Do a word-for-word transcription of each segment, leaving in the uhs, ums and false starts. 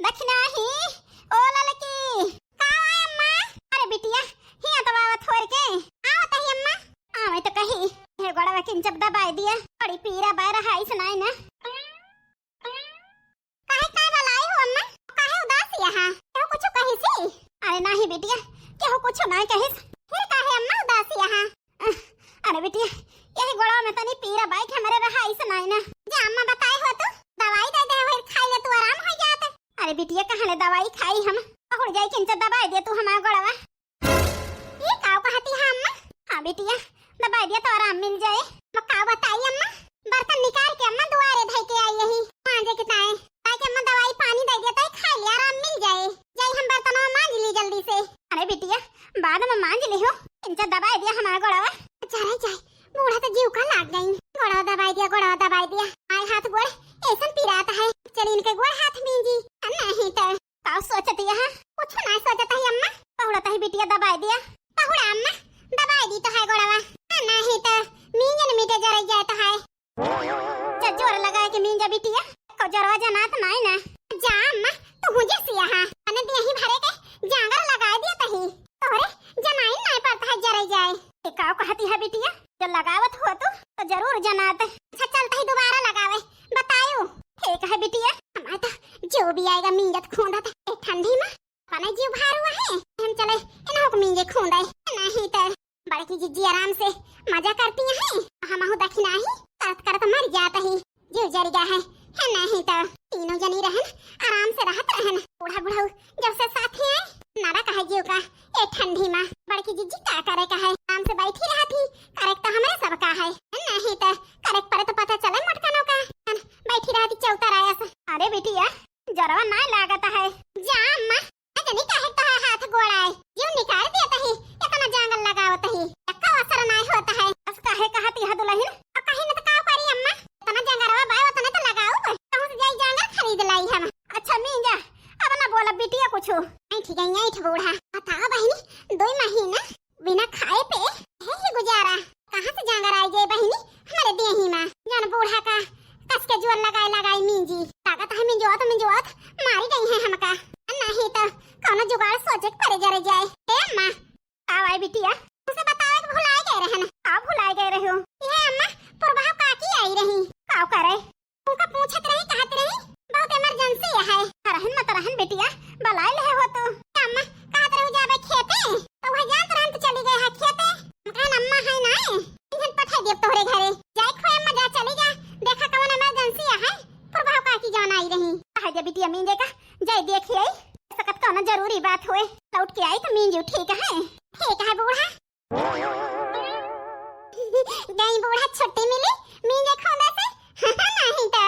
दखिनाही, ओ ललकी। का बा अम्मा? अरे बिटिया, हियाँ तो आवा थोर के। आवत ही अम्मा। आवे तो कही, हे गोड़वा किंचब दबाई दिया। बड़ी पीरा बाय रहा, ऐसे नाई ना। काहे, काय बलाई हो अम्मा? काहे उदास यहाँ? केहू कुछ कहिसी? अरे नाही बिटिया, केहू कुछ नाही कहिस। फिर काहे अम्मा उदास यहाँ? अरे बिटिया, यही गोड़वा में तनी पीरा बाई के हमरे रहा, ऐसे नाही ना। जा अम्मा बताए हो तू, दवाई दे दे, वही खाई ले तू आराम हो जात। अरे बिटिया, कहाँ ले दवाई खाई हम? पहुड़ जाई किंचा दवाई दे तू हमारा गोड़वा। ये काव कहती है अम्मा? हाँ बिटिया, दबाई दिया तो आराम मिल जाए। मैं काव बताई अम्मा? बर्तन निकाल के अम्मा दुआरे धई के आई यही मांजे के ताए। ताकि अम्मा दवाई पानी दे दिया तो खा लिया, आराम मिल जाए। जाई हम बर्तनवा मांज ली जल्दी से। अरे बिटिया, बाद में मांज ली हो। इनका दबाई दिया हमारा गोड़वा। अच्छा रह जाए, बूढ़ा तो जीव का लाग गई। गोड़वा दबाई दिया, गोड़वा दबाई दिया। आए हाथ गोड़ ऐसन पिरात है। चल इनके गोड़ हाथ मींजी। नहीं तो का सोचत यहाँ? कुछ ना सोचत है अम्मा। पहुड़ा तही बिटिया दबाई दिया। पहुड़ा अम्मा, दबाई दी तो है गोड़वा। आ, नहीं तो मींजन मीटे जरई जाए तो है। जा जोर लगाए के मींजा बिटिया, को जरवा जनात नाई ना। जा अम्मा, तू हुजे सिया हा। अने देही भरे के जांगर लगाए दिया तही। तोहरे जनाई नाई पड़ता है जरई जाए। ये काव कहती है बिटिया? जो लगावत हो तू तो जरूर जनात। अच्छा चलता ही दोबारा लगावे, बतायू। ठीक है बिटिया। हमारे तो जो भी आएगा मींजत खूंदत ए ठंडी में। अपने जीव भार हुआ है, हम चले इन्हों को मींजे खूंदे। नहीं तो बड़की जिज्जी आराम से मजा करती हैं, हमहू दखिनाही करत करत मर जात ही। जीव जर गया है, है नहीं तो तीनों जनी रहन, आराम से रहत रहन। बूढ़ा बुढ़ऊ जब से साथे आए, नरक है जीव का। ए ठंडी माँ बड़की जिज्जी का करे का है, आराम से बैठी रहत ही। करे तो हमरे सब का है, है नहीं तो करे परे तो पता चले मोटकनों का। बैठी रहती चौतर आया से। अरे बिटिया, जरवा नाय लागत है। जा अम्मा, अजनी काहे तोहार हाथ गोड़ाए, जीव निकाल देत ही, इतना जांगल लगावत ही, एक्का असर नाय होत है। बस काहे कहत यह दुलहिन, अब कहीं न त का करी अम्मा, इतना जांगरवा बाय उतने तो लगाऊ, कहूँ से जाई जांगर खरीद लाई हम। अच्छा मींजा, अब ना बोला बिटिया कुछ। ऐठ गई, ऐठ बूढ़ा। बताओ बहिनी, दो महीना बिना खाए पे है ही गुजारा। कहाँ से जांगर आई गए बहिनी हमारे देही मा? जान बूढ़ा का कस के जोर लगाए लगाए मींजी। ताकत है मिंजोत मिंजोत मारी गई है हमका। नहीं तो कौनो जुगाड़ सोचे के परे जरे जाए। ए अम्मा, का आई बिटिया? उसे बतावे के भुलाए गए रहन। का भुलाए गए रहे हो? ये अम्मा, पुरबा काकी आई रही। का करे? उनका पूछत रही, कहत रही, बहुत इमरजेंसी है। रहन मत रहन बिटिया, बलाए ले हो तू। अम्मा, कहत रहू जाबे खेते, तो वह जानत रहन तो चली गए है खेते। हम कहन अम्मा है ना, इंजन पठा दियब तोहरे घरे। जाए खोए अम्मा, जा चली जा, देखा कवन इमरजेंसी है, पुरबा काकी जान आई रही। कहे दे बिटिया मींजे का, जाए देखी आई, सकत कौनो जरूरी बात होए, लौट के आई तो मींजू ठीक है। ठीक है बूढ़ा। गई बूढ़ा छुट्टी मिली, मींजे खोंदा से। नहीं तो।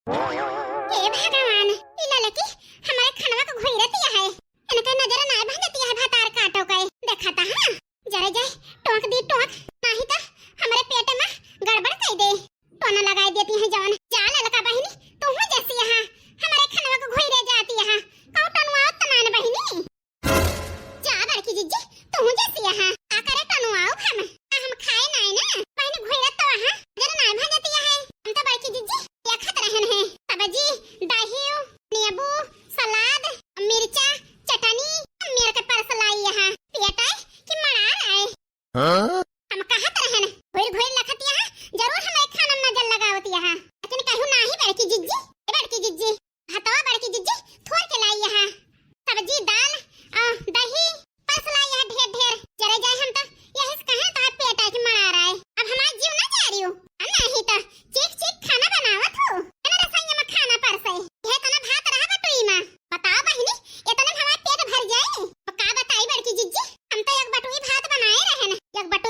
हे भगवान, ई ललकी हमारे खनवा को घुइरतिया है। इनके नजर ना भंजतिया है भतार काटो के। देखा था हाँ, जरे जाए टोंक दी टोंक, नहीं तो हमारे पेट में गड़बड़ कर दे। टोना लगाई देती है जवन। जा ललका बहिनी, तू हूँ जैसी यहाँ हमारे खनवा को घुइरे जाती है। कहूँ टनुआ तनान बहिनी। जा बड़की जिज्जी, तू जैसी यहाँ आ करे तनु आओ हम। आ हम खाए नाई ना, बहिनी घुइरत तो वहाँ नजर ना भंजतिया है। हम तो बड़की जिज्जी देखत रहन है। सब्जी, दही, नींबू, सलाद, मिर्चा, चटनी, मेर के परस लाई यहाँ। पियटाए कि मड़ार आए। हाँ? हम कहत रहन, घुइर घुइर लखतिया है, जरूर हमारे खाना में नजर लगावतिया है। लेकिन कहू नाही बड़की जिज्जी, ए बड़की जिज्जी, भतवा बड़की जिज्जी थोर के लाई यहाँ। सब्जी, दाल, आ, दही, परस लाई यहाँ ढेर ढेर। जरे जाए हम तो यही से कहे तो पेट आए कि मरा रहा है। अब हमारा जीव ना जा रही हो। आ नहीं तो चीख चीख खाना बनावत हो। इतना रसोई में खाना परसे। यह इतना भात रहा बटुई में। बताओ बहिनी, इतने में हमारा पेट भर जाए? अब का बताई बड़की जिज्जी, हम तो एक बटुई भात बनाए रहन, एक बटुई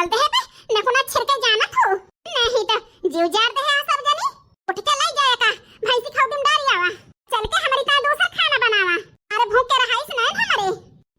चलते हैं पे नकुना छिड़के जाना थू। नहीं तो जीव जार दे है सब जनी। उठ के लाई जाए का, भैंसी खाऊ दिन डारी आवा। चल के हमारी ता दूसरा खाना बनावा। अरे भूख के रहाइस नहीं हमारे।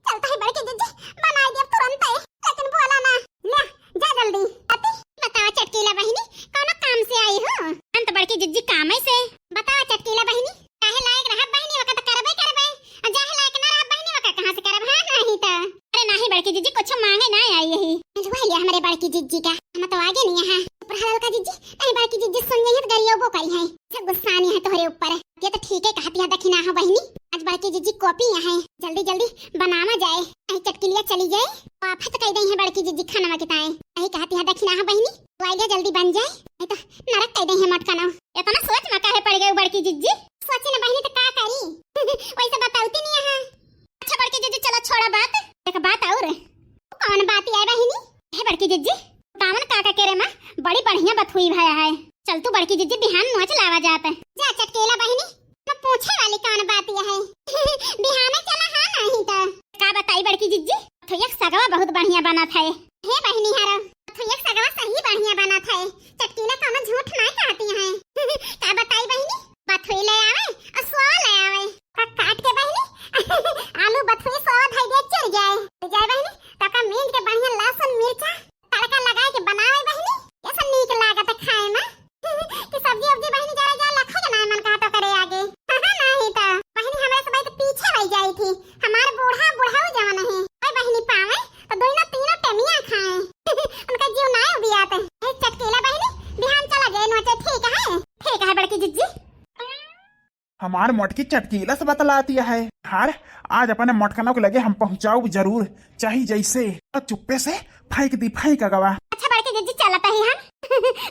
चलता ही बड़की जिज्जी, बनाई देब तुरंते। लेकिन बोला ना, ले, जा जल्दी। अति, बतावा चटकीला बहिनी, कौनो काम से आई हो? हम तो बड़की जिज्जी कामे से। बतावा चटकीला बहिनी, काहे लायक रहब बहिनी, ओका तो करबे करबे। और जाहे लायक ना रहब बहिनी, ओका कहाँ से करब? हाँ, नहीं तो। अरे नाही बड़की जिज्जी, कुछ मांगे ना आई यही। मिलवा लिया हमारे बड़की जिज्जी का। हम तो आगे नहीं यहाँ। ऊपर हलाल का जिज्जी, नहीं बड़की जिज्जी सुन जाइए तो गरियोबो करी है। सब गुस्सा नहीं है तोहरे ऊपर। ये तो ठीक है कहती है दखिना हो बहिनी। आज बड़की जिज्जी कॉपी यहाँ है, जल्दी जल्दी बनावा जाए। आई चटकिलिया चली जाए, आफत कह दई है बड़की जिज्जी खाना के ताए। आई कहती है दखिना हो बहिनी, तो आई जा जल्दी बन जाए, नहीं तो नरक कह दई है मटकनो। इतना सोच में काहे पड़ गई बड़की जिज्जी? सोची ना बहिनी तो का करी? वैसे बतावती नहीं है। अच्छा बड़की जिज्जी चलो छोड़ा बात, एक बात और। कौन बात है बहिनी? हे बड़की जिज्जी, पावन काका के रे माँ बड़ी बढ़िया बथुई भया है। चल तू बड़की जिज्जी बिहान नोच लावा जात। जा चटकीला बहिनी, मैं पूछे वाली कौन बात यह है? बिहान चला हाँ नहीं तो। का बताई बड़की जिज्जी, बथुई एक सगवा बहुत बढ़िया बनत है। हे बहिनी हरो, बथुई एक सगवा सही बढ़िया बनत है। चटकीला कौनो झूठ नहीं कहती है। का बताई बहिनी, बथुई ले आवे और सोवा ले आवे। का काट के बहिनी, आलू बथुई सोवा धई दे चल जाए। ले जाए बहिनी, तो का मींज के बढ़िया लहसुन मिर्चा तड़का लगाए के बनावे बहिनी, कैसा नीक लागत है खाए में। कि सब्जी उब्जी बहिनी जरा जरा लखा के नाय मन कहा तो करे आगे। हाँ, हाँ, नहीं तो बहिनी हमरे से भाई तो पीछे रह जाई थी। हमार बूढ़ा बुढ़ाऊ जवन है, ओए बहिनी पावे तो दोनों तीनों टेमिया खाए। उनका जीव नाय उबियात। हे चटकीला बहिनी, बिहान चला जाए नोचे, ठीक है? ठीक है बड़की जिज्जी। हमार मोटकी चटकीला से बतलाती है। हार, आज अपने मोटकनों के लगे हम पहुँचाउब जरूर, चाहे जैसे। और चुप्पे से फेंक दी, फेंक अगवा। अच्छा बड़की जिज्जी, चलत ही हम।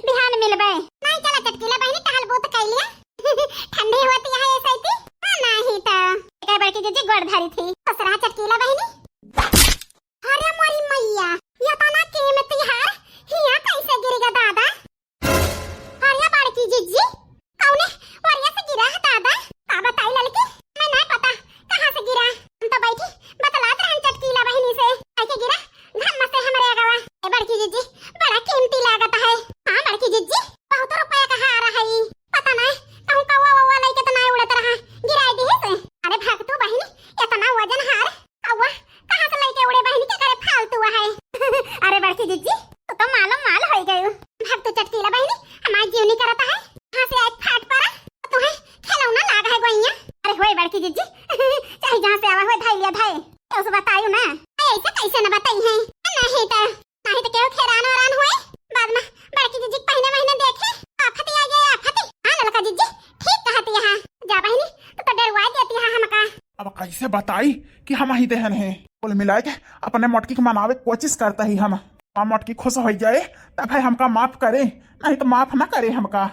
बिहान मिलबे। नहीं चला चटकीला बहिनी, टहल बहुत कर लिया। ठंडी होती है ऐसे ही। हाँ, नहीं तो। क्या बड़की जिज्जी गोड़ धरी थी। खुश रहा चटकीला बहिनी। अरे मोरी मैया, ये तो ना कीमती हार, हिया कैसे गिर गया दादा? अरे बड़की जिज्जी, कौने ओरिया से गिरा है दादा? का बताई ललकी, मैं नहीं पता कहाँ से गिरा। हम तो बैठी बतलात रहन चटकीला बहिनी से, कैसे गिरा धम्म से हमरे अगवा। ए बड़की जिज्जी, बड़ा कीमती लागत है। हाँ बड़की जिज्जी, बहुत रुपया का हार है। पता नहीं कहूँ कौवा वौवा लइके तो नहीं उड़त रहा, गिराई दिहिस। अरे भगतू बहिनी, इतना वजन हार कौवा कहाँ से लइके उड़े बहिनी, के करे फालतू है। अरे बड़की जिज्जी, तू तो मालम माल होई गयू। भगतू चटकीला बहिनी, हमार जीव नहीं करता है, कहाँ से आए फाट पड़ा, तुम्हें खिलौना लाग है गोइया। अरे होए बड़की जिज्जी, चाहे जहाँ से आवा होए, धाई लिया धाई, तो उसे बतायू ना। अरे ऐसे कैसे न बताई है, नहीं तो, नहीं तो केहू खेरान वरान होए, बाद में बड़की जिज्जी के पहिने महीने देखे, आफत आ गए आफत। हाँ ललका जिज्जी, ठीक कहती है, जा बहिनी, तू तो डरवा देती है हमका। अब कैसे बताई कि हम ही देहन है? कुल मिला के अपने मोटकी के मनावे के कोशिश करता ही हम। आ मोटकी खुश हो जाए तब है हमका माफ करे, नहीं तो माफ ना करे हमका।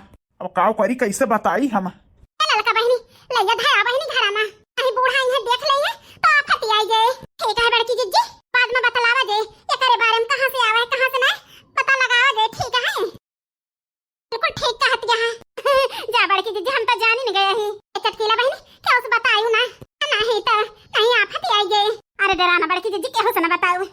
अब काव करी, कैसे बताई हम? ए ललका बहिनी, लइया धया बहिनी घरा में। अही बूढ़ा इन्हें देख लइया तो आफत आई जाए। ठीक है बड़की जिज्जी, बाद में बतलावा जे एकरे बारे में, कहाँ से आवा है, कहाँ से ना, पता लगावा जे, ठीक है? बिल्कुल ठीक कहत यहाँ। जा बड़की जिज्जी, हम तो जानी न गए ही। ए चटकीला बहिनी, क्या उसे बतायू ना? नहीं तो कहीं आफत आई गई। अरे डरा ना बड़की जिज्जी, केहू से ना बताऊ।